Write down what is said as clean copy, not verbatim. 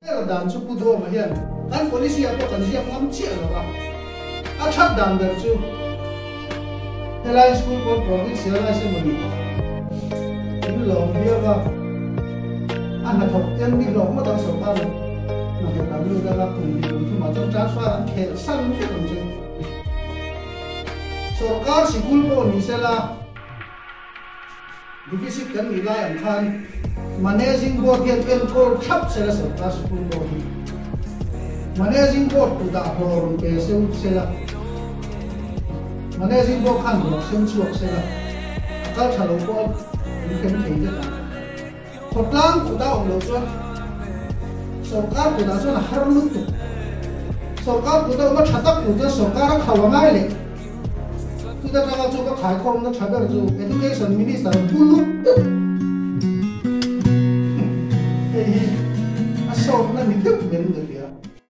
Ber dan chu Pu Dawma hian kan policy ah pawh kan ziak ngam chiah lo a, a that dan ber chu helai school pawn provincialize emaw ni in lawm viau a, a hnathawk ten mi hlawk ngawt ang sorkar in hnathawk an lut anga kum hnih kum thumah chuan transfer an khelh san vek ang chu. Sorkar sikul pawh ni sela. Deficit kan nih lai ang khan Managing Board hian enkawl thlap sela sorkar sikul pawh hi Managing Board kutah hlawh rawn pe seu sela, Managing Board khan hlawh sem chhuak sela, a kal tha lo pawh an hrem thei vek ang. Khawtlang kutah awm loh chuan sorkar kutah chuan a har lutuk. Sorkar kutah awm a tha tak tur chuan sorkar a khauh a ngai leh. Chuta tanga chu ka khaikhawmna tha ber chu Education Minister Pu Lup deuh. Hei hi a sawtna ni deuh.